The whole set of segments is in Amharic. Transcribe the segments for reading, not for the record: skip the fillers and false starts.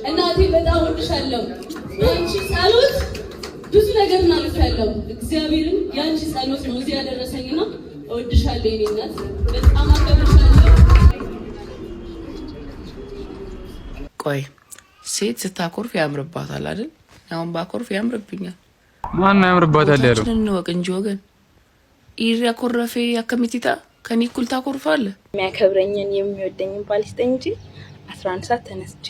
እናቴ በጣም ወድሻለሁ። በአንቺ ጸሎት ብዙ ነገር እናልፋለሁ። እግዚአብሔርን የአንቺ ጸሎት ነው እዚህ ያደረሰኝና እወድሻለሁ የኔ እናት፣ በጣም አከብርሻለሁ። ቆይ፣ ሴት ስታኮርፍ ያምርባታል አይደል? አሁን ባኮርፍ ያምርብኛል። ማን ያምርባታል ያለው? ቦታችንን እንወቅ እንጂ ወገን። Dhiirri ያኮረፌ akkamitti ta'a? ከኔ እኩል ታኮርፋለህ? የሚያከብረኝን የሚወደኝን ባል ይስጠኝ እንጂ 11 ሰዓት ተነስቼ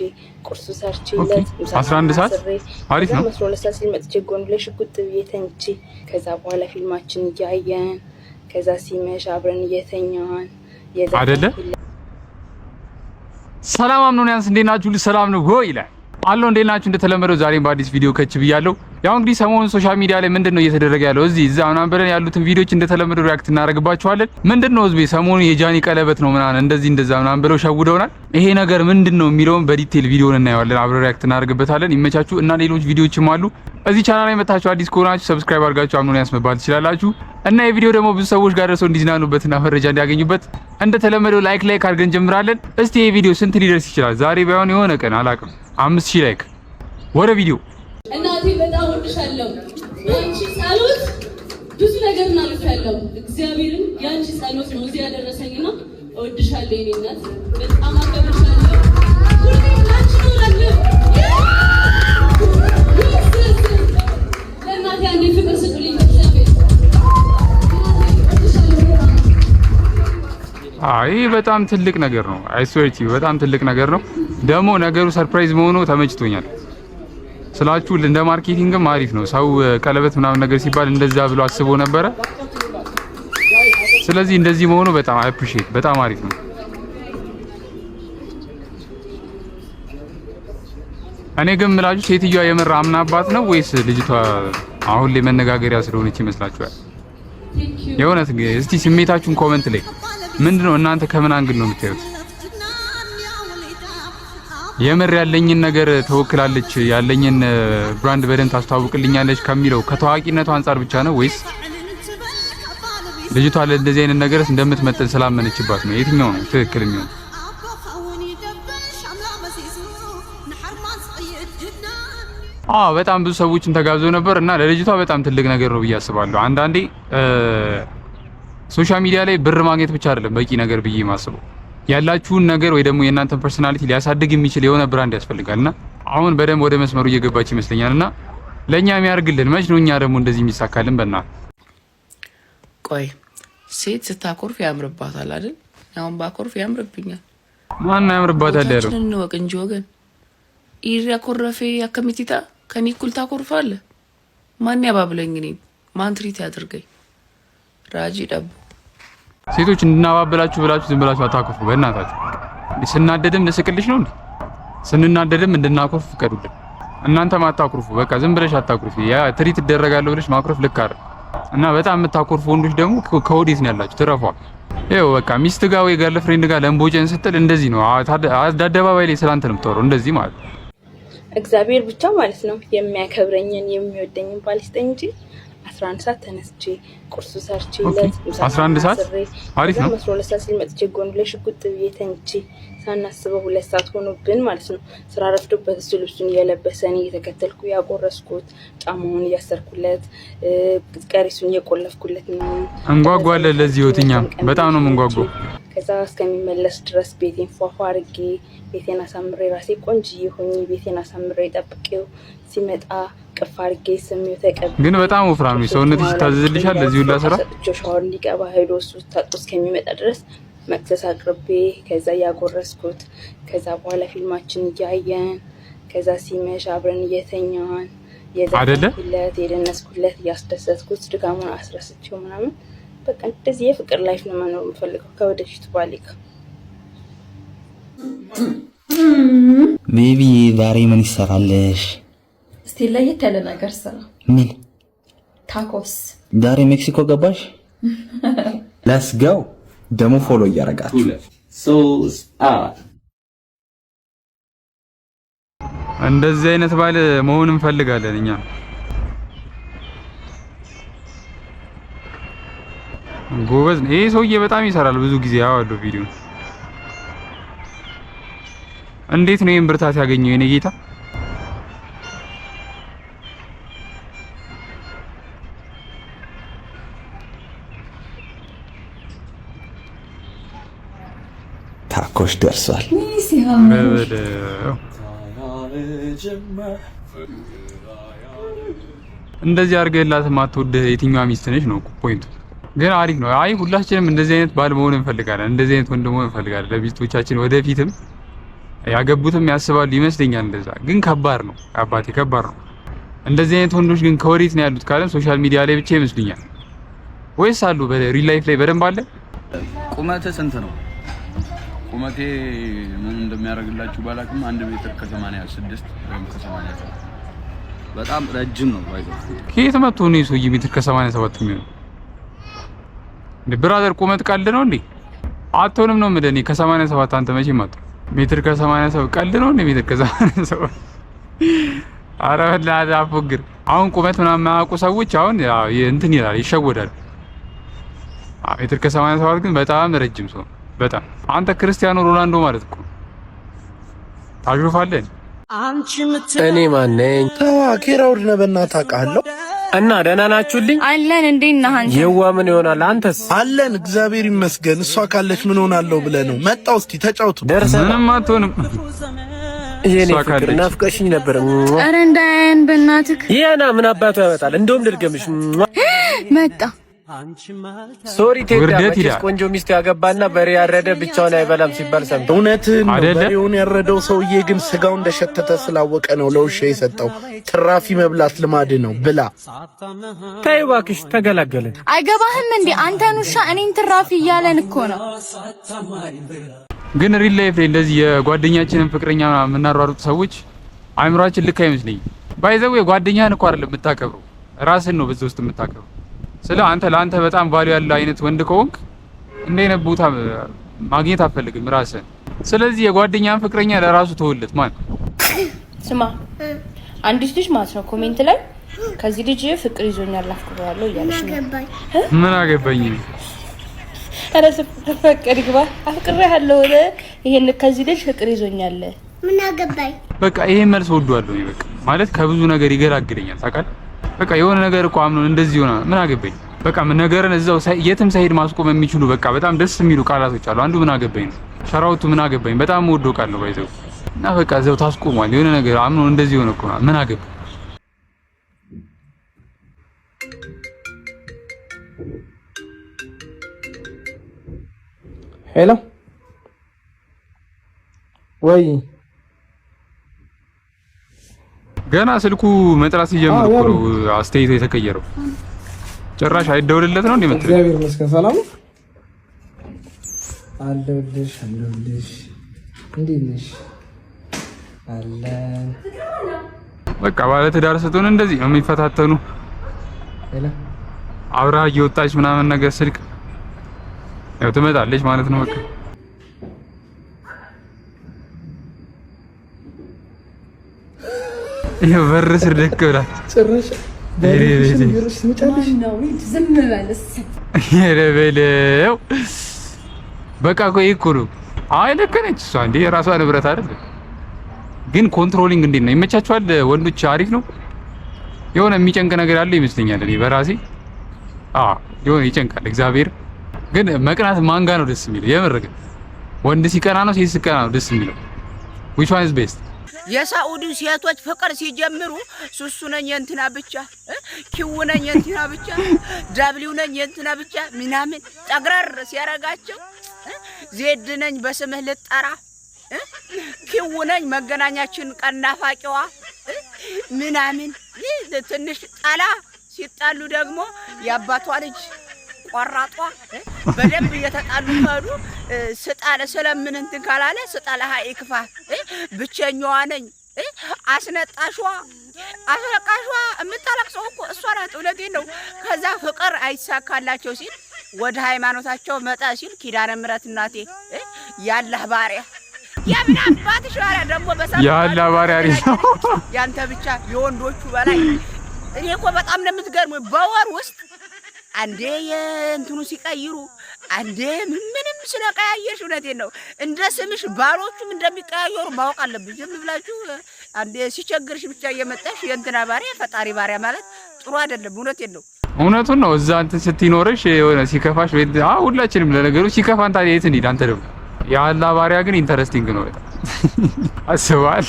ቁርሱ ሰርቼለት ምሳ 11 ሰዓት አስሬ አሪፍ ነው። 12 ሰዓት ሲል መጥቼ ጎን ላይ ሽጉጥ ብዬ ተኝቼ፣ ከዛ በኋላ ፊልማችን እያየን፣ ከዛ ሲመሽ አብረን እየተኛን። አይደለ? ሰላም አምኖኒያንስ፣ እንዴት ናችሁ? ሁሉ ሰላም ነው ወይ ይላል አሎ። እንዴት ናችሁ? እንደተለመደው ዛሬም በአዲስ ቪዲዮ ከች ብያለሁ። ያው እንግዲህ ሰሞኑን social media ላይ ምንድነው እየተደረገ ያለው እዚህ እዛ ምናምን ብለን ያሉትን ቪዲዮዎች እንደተለመደው react እናደርግባችኋለን። ምንድነው ህዝቤ ሰሞኑን የጃኒ ቀለበት ነው ምናምን እንደዚህ እንደዛ ምናምን ብለው ሸውደውናል። ይሄ ነገር ምንድነው የሚለውን በ detail ቪዲዮን እናየዋለን፣ አብረን react እናደርግበታለን። ይመቻችሁ እና ሌሎች ቪዲዮዎችም አሉ። እዚህ ቻናል ላይ መታችሁ አዲስ ከሆናችሁ subscribe አድርጋችሁ አምኖኒያንስ መባል ትችላላችሁ። እና የቪዲዮ ደግሞ ብዙ ሰዎች ጋር ደርሰው እንዲዝናኑበትና መረጃ እንዲያገኙበት እንደተለመደው like like አድርገን እንጀምራለን። እስቲ ይሄ ቪዲዮ ስንት ሊደርስ ይችላል? ዛሬ ባይሆን የሆነ ቀን አላውቅም። 5000 like። ወደ ቪዲዮ። እናቴ በጣም ወድሻለሁ። በአንቺ ጸሎት ብዙ ነገር እናልፋለሁ። እግዚአብሔርን የአንቺ ጸሎት ነው እዚህ ያደረሰኝና እወድሻለሁ የኔ እናት፣ በጣም አከብርሻለሁ። ሁሌም ላንቺ እኖራለሁ። ለእናቴ አንዴ ፍቅር ስጡልኝ። እግዚአብሔር፣ እናቴ እወድሻለሁ በጣም። አይ በጣም ትልቅ ነገር ነው። I swear to you፣ በጣም ትልቅ ነገር ነው። ደግሞ ነገሩ surprise መሆኑ ተመችቶኛል ስላችሁ እንደ marketing ም አሪፍ ነው። ሰው ቀለበት ምናምን ነገር ሲባል እንደዛ ብሎ አስቦ ነበረ። ስለዚህ እንደዚህ መሆኑ በጣም appreciate፣ በጣም አሪፍ ነው። እኔ ግን ምላችሁ ሴትዮዋ የምር አምናባት ነው ወይስ ልጅቷ አሁን ላይ መነጋገሪያ ስለሆነች ይመስላችኋል? Thank you. የእውነት እስቲ ስሜታችሁን comment ላይ ምንድነው? እናንተ ከምን angle ነው የምታዩት? የምር ያለኝን ነገር ትወክላለች፣ ያለኝን brand በደንብ ታስተዋውቅልኛለች ከሚለው ከታዋቂነቱ አንጻር ብቻ ነው ወይስ ልጅቷ ለእንደዚህ አይነት ነገር እንደምትመጥን ስላመነችባት ነው? የትኛው ነው ትክክል የሚሆነው? አዎ፣ በጣም ብዙ ሰዎችን ተጋብዘው ነበር እና ለልጅቷ በጣም ትልቅ ነገር ነው ብዬ አስባለሁ። አንዳንዴ social media ላይ ብር ማግኘት ብቻ አይደለም በቂ ነገር ብዬ ማስበው፣ ያላችሁን ነገር ወይ ደግሞ የእናንተን personality ሊያሳድግ የሚችል የሆነ brand ያስፈልጋል። እና አሁን በደንብ ወደ መስመሩ እየገባች ይመስለኛል። እና ለእኛ የሚያደርግልን መች ነው? እኛ ደግሞ እንደዚህ የሚሳካልን በእናትህ። ቆይ፣ ሴት ስታኮርፍ ያምርባታል አይደል? አሁን ባኮርፍ ያምርብኛል። ማን ያምርባታል ያለው? ቦታችንን እንወቅ እንጂ ወገን። Dhiirri ያኮረፌ akkamitti ta'a? ከኔ እኩል ታኮርፋለህ? ማን ያባብለኝ? እኔን ማን treat ያድርገኝ? ራጂ ዳቦ። ሴቶች እንድናባብላችሁ ብላችሁ ዝም ብላችሁ አታኮርፉ። በእናታችሁ ስናደድም ልስቅልሽ ነው እንዴ? ስንናደድም እንድናኮርፍ ፍቀዱልን። እናንተም አታኩርፉ። በቃ ዝም ብለሽ አታኩርፊ። ያ treat እደረጋለሁ ብለሽ ማኩረፍ ልክ አይደል። እና በጣም የምታኮርፉ ወንዶች ደግሞ ከወዴት ነው ያላችሁ? ትረፏ። ይኸው በቃ ሚስት ጋር ወይ girlfriend ጋር ለምቦጨን ስትል እንደዚህ ነው። አደባባይ ላይ ስላንተ ነው የምታወራው። እንደዚህ ማለት ነው። እግዚአብሔር ብቻ ማለት ነው የሚያከብረኝን የሚወደኝን ባል ይስጠኝ እንጂ 11 ሰዓት ተነስቼ ቁርሱ ሰርቼለት ምሳ 11 ሰዓት አስሬ አሪፍ ነው። 12 ሰዓት ሲል መጥቼ ጎን ላይ ሽጉጥ ብዬ ተኝቼ ሳናስበው 2 ሰዓት ሆኖብን ማለት ነው። ስራ ረፍዶበት እሱ ልብሱን እየለበሰ እኔ እየተከተልኩ ያጎረስኩት፣ ጫማውን እያሰርኩለት፣ ቀሪሱን እየቆለፍኩለት ምናምን። እንጓጓለን ለዚህ ህይወት፣ እኛም በጣም ነው የምንጓጓው። ከዛ እስከሚመለስ ድረስ ቤቴን ፏፏ አድርጌ፣ ቤቴን አሳምሬ፣ ራሴ ቆንጅዬ ሆኜ ቤቴን አሳምሬ ጠብቄው ሲመጣ ቅፍ አድርጌ ስሜው ተቀብ ግን በጣም ወፍራም ነው። ሰውነትሽ ይታዘዝልሻል ለዚህ ሁላ ስራ? ሰጥቼው ሻወር እንዲገባ ሄዶ እሱ ታጥቦ እስከሚመጣ ድረስ መክሰስ አቅርቤ፣ ከዛ እያጎረስኩት፣ ከዛ በኋላ ፊልማችን እያየን፣ ከዛ ሲመሽ አብረን እየተኛን አይደለ? የዘፈንኩለት፣ የደነስኩለት፣ እያስደሰትኩት፣ ድካሙን አስረስቼው ምናምን፣ በቃ እንደዚህ የፍቅር life ነው መኖር የምፈልገው ከወደፊቱ ባሌ ጋር። Baby፣ ዛሬ ምን ይሰራልሽ? እስቲ ለየት ያለ ነገር ስራ። ምን? ታኮስ። ዛሬ ሜክሲኮ ገባሽ? Let's go። ደግሞ follow እያደረጋችሁ። ሶስት፣ አራት። እንደዚህ አይነት ባል መሆን እንፈልጋለን እኛ። ጎበዝ ነው ይሄ ሰውዬ፣ በጣም ይሰራል። ብዙ ጊዜ አየዋለሁ ቪዲዮ። እንዴት ነው ይህን ብርታት ያገኘው የኔ ጌታ? ታኮሽ ደርሷል። በለው። እንደዚህ አድርገህላት ማትወድህ የትኛዋ ሚስት ነች ነው point ኡ። ግን አሪፍ ነው። አይ ሁላችንም እንደዚህ አይነት ባል መሆን እንፈልጋለን። እንደዚህ አይነት ወንድ መሆን እንፈልጋለን ለሚስቶቻችን። ወደፊትም ያገቡትም ያስባሉ ይመስለኛል እንደዛ። ግን ከባድ ነው አባቴ፣ ከባድ ነው። እንደዚህ አይነት ወንዶች ግን ከወዴት ነው ያሉት ካለን social media ላይ ብቻ ይመስሉኛል። ወይስ አሉ በ real life ላይ በደንብ አለ? ቁመትህ ስንት ነው? ቁመቴ ምን እንደሚያደርግላችሁ ባላውቅም 1 ሜትር ከ86 ወይም ከ87። በጣም ረጅም ነው። By the way። ከየት መጥቶ ነው የሰውዬ ሜትር ከ87 የሚሆነው? እንዴ brother፣ ቁመት ቀልድ ነው እንዴ? አትሆንም ነው የምልህ እኔ ከ87 አንተ መቼም አትሆንም። ሜትር ከ87 ቀልድ ነው እንዴ? ሜትር ከ87፣ ኧረ በእናትህ አትፎግር። አሁን ቁመት ምናምን የማያውቁ ሰዎች አሁን ያው እንትን ይላል፣ ይሸወዳል። ሜትር ከ87 ግን በጣም ረጅም ሰው ነው። በጣም አንተ ክርስቲያኖ ሮናልዶ ማለት እኮ ነው። ታሾፋለህ። እኔ ማነኝ? ተዋ ኬራውድ ነህ፣ በእናትህ አውቃለሁ። እና ደህና ናችሁልኝ? አለን። እንዴት ነህ አንተ? የዋ ምን ይሆናል? አንተስ? አለን እግዚአብሔር ይመስገን። እሷ ካለች ምን ሆናለሁ ብለህ ነው? መጣው። እስቲ ተጫውቱ። ደርሰህ ምንም አትሆንም። የኔ እሷ ፍቅር ካለች። ናፍቀሽኝ ነበር። ኧረ እንዳያየን በእናትህ። ይሄና ምን አባቱ ያመጣል? እንደውም ልድገምሽ። መጣ። Sorry ቴዳ፣ ውርደት መቼስ ይላል። ቆንጆ ሚስት ያገባና በሬ ያረደ ብቻውን አይበላም ሲባል ሰምተው እውነትህን ነው። አይደለ? በሬውን ያረደው ሰውዬ ግን ስጋው እንደሸተተ ስላወቀ ነው ለውሻ የሰጠው። ትራፊ መብላት ልማድ ነው። ብላ። ተይ እባክሽ፣ ተገላገልን። አይገባህም እንዴ? አንተን ውሻ እኔን ትራፊ እያለን እኮ ነው። ግን real life ላይ እንደዚህ የጓደኛችንን ፍቅረኛ የምናሯሩጥ ሰዎች አእምሯችን ልክ አይመስለኝም። By the way ጓደኛህን እኮ አይደለም የምታከብረው፣ ራስን ነው በዛ ውስጥ የምታከብረው። ስለ አንተ ለአንተ በጣም value ያለው አይነት ወንድ ከሆንክ እንደ አይነት ቦታ ማግኘት አትፈልግም ራስህን። ስለዚህ የጓደኛህን ፍቅረኛ ለራሱ ተውለት ማለት ስማ፣ አንዲት ልጅ ማለት ነው comment ላይ ከዚህ ልጅ ፍቅር ይዞኛል አፍቅሬዋለሁ እያለች ነው። ምን አገባኝ እኔ። ኧረ ፍቅር ይግባ፣ አፍቅሬሃለሁ፣ ይሄን ከዚህ ልጅ ፍቅር ይዞኛል። ምን አገባኝ? በቃ ይሄን መልስ ወዷለሁ እኔ። በቃ ማለት ከብዙ ነገር ይገላግለኛል ታውቃለህ። በቃ የሆነ ነገር እኮ አምኖ እንደዚህ ሆነ ምን አገባኝ። በቃ ነገርን እዛው የትም ሳይሄድ ማስቆም የሚችሉ በቃ በጣም ደስ የሚሉ ቃላቶች አሉ። አንዱ ምን አገባኝ ነው። ሸራውቱ ምን አገባኝ በጣም ወዶ ቃል ነው by the way እና በቃ እዛው ታስቆሟል። የሆነ ነገር አምኖ እንደዚህ ሆነ እኮ ምን አገባኝ። Hello ወይ። ገና ስልኩ መጥራት ሲጀምር እኮ ነው አስተያየቱ የተቀየረው። ጭራሽ አይደውልለት ነው እንዴ መጥተህ? እግዚአብሔር ይመስገን ሰላም ነው። አለሁልሽ አለሁልሽ። እንዴት ነሽ? አለን። በቃ ባለ ትዳር ስትሆን እንደዚህ ነው የሚፈታተኑ። Hello። አብራ እየወጣች ምናምን ነገር ስልክ ያው ትመጣለች ማለት ነው። በቃ ይሄ በር ስር ደቅ ብላ ጭራሽ ዝም በል። ኧረ በለው በቃ እኮ ይሄ እኮ ነው። አይ ልክ ነች እሷ፣ እንዴ የራሷ ንብረት አይደል? ግን controlling እንዴት ነው? ይመቻችኋል? ወንዶች አሪፍ ነው። የሆነ የሚጨንቅ ነገር ያለ ይመስለኛል እኔ በራሴ። አዎ የሆነ ይጨንቃል። እግዚአብሔር ግን መቅናት ማን ጋ ነው ደስ የሚለው? የምር ግን ወንድ ሲቀና ነው ሴት ሲቀና ነው ደስ የሚለው? Which one is best? የሳኡዲ ሴቶች ፍቅር ሲጀምሩ ሱሱ ነኝ የእንትና ብቻ፣ Q ነኝ የእንትና ብቻ፣ W ነኝ የእንትና ብቻ ምናምን ጠግረር ሲያረጋቸው Z ነኝ በስምህ ልጠራ፣ Q ነኝ መገናኛችን ቀናፋቂዋ ምናምን ትንሽ ጠላ ሲጣሉ ደግሞ የአባቷ ልጅ ቆራጧ በደንብ እየተጣሉ ከሄዱ ስጣለ ስለምን እንትን ካላለ ስጣለ ይክፋ ብቸኛዋ ነኝ አስነጣሿ አስለቃሿ የምታለቅሰው እኮ እሷ ናት። እውነቴን ነው። ከዛ ፍቅር አይሳካላቸው ሲል ወደ ሃይማኖታቸው መጣ ሲል ኪዳነ ምሕረት እናቴ፣ ያላህ ባሪያ፣ የምን አባትሽ ባሪያ ደግሞ ያላህ ባሪያ አሪፍ ነው። ያንተ ብቻ የወንዶቹ በላይ። እኔ እኮ በጣም ነው የምትገርሙኝ። በወር ውስጥ አንዴ የእንትኑ ሲቀይሩ አንዴ ምንም ስለቀያየርሽ እውነቴን ነው። እንደ ስምሽ ባሎቹም እንደሚቀያየሩ ማወቅ አለብሽ። ዝም ብላችሁ አንዴ ሲቸግርሽ ብቻ እየመጣሽ የእንትና ባሪያ ፈጣሪ ባሪያ ማለት ጥሩ አይደለም። እውነቴን ነው። እውነቱን ነው። እዛ እንትን ስትኖርሽ የሆነ ሲከፋሽ ወይ ሁላችንም ለነገሩ ሲከፋን ታዲያ የት እንሂድ? አንተ ደግሞ የአላህ ባሪያ ግን interesting ነው በጣም፣ አስበዋል።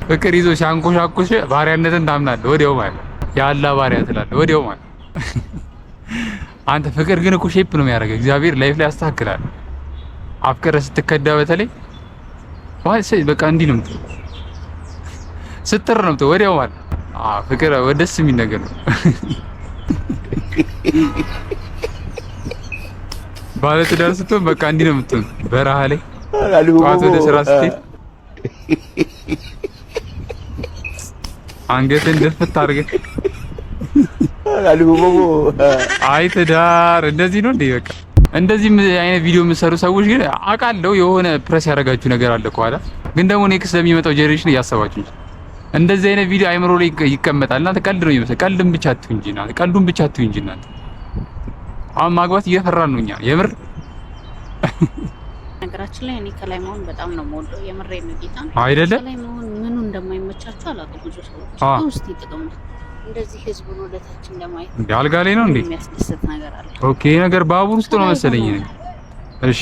ፍቅር ይዞ ሲያንኮሻኩሽ ባሪያነትን ታምናለህ ወዲያው ማለት፣ የአላህ ባሪያ ትላለህ ወዲያው ማለት። አንተ ፍቅር ግን እኮ shape ነው የሚያደርገው። እግዚአብሔር life ላይ ያስተካክላል። አፍቅረህ ስትከዳ በተለይ በቃ እንዲህ ነው የምትለው፣ ስትር ነው የምትለው ወዲያው ማለት። ፍቅር ደስ የሚል ነገር ነው። ባለትዳር ስትሆን በቃ እንዲህ ነው የምትሆን። በረሃ ላይ ጠዋት ወደ ስራ ስትሄድ አንገትን ድፍት አድርገህ፣ አይ ትዳር እንደዚህ ነው እንዴ? በቃ እንደዚህ አይነት ቪዲዮ የምትሰሩ ሰዎች ግን አውቃለሁ የሆነ ፕረስ ያደረጋችሁ ነገር አለ ከኋላ። ግን ደግሞ next ለሚመጣው generation እያሰባችሁ እንጂ እንደዚህ አይነት ቪዲዮ አይምሮ ላይ ይቀመጣል። እናንተ ቀልድ ነው የሚመስለው። ቀልድም ብቻ አትሁን እንጂ እናንተ፣ ቀልዱን ብቻ አትሁን እንጂ እናንተ። አሁን ማግባት እየፈራን ነው እኛ የምር። ነገራችን ላይ እኔ ከላይ መሆን በጣም ነው የምወደው። የምሬን ነው ጌታ። አይደለ? ከላይ መሆን ምኑ እንደማይመቻቸው አላውቅም። ብዙ ሰዎች ውስጥ ይጥቅም እንደዚህ ህዝቡን ወደታች እንደማየት እንዴ አልጋ ላይ ነው እንዴ? የሚያስደስት ነገር አለ። Okay፣ ይሄ ነገር ባቡር ውስጥ ነው መሰለኝ። እሺ።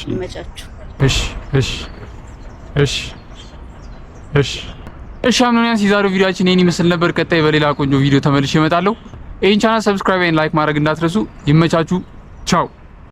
ይመቻችሁ። እሺ። አምኖኒያንስ፣ የዛሬው ቪዲዮአችን ይሄን ይመስል ነበር። ቀጣይ በሌላ ቆንጆ ቪዲዮ ተመልሼ እመጣለሁ። ይሄን channel subscribe and like ማድረግ እንዳትረሱ። ይመቻችሁ። ቻው።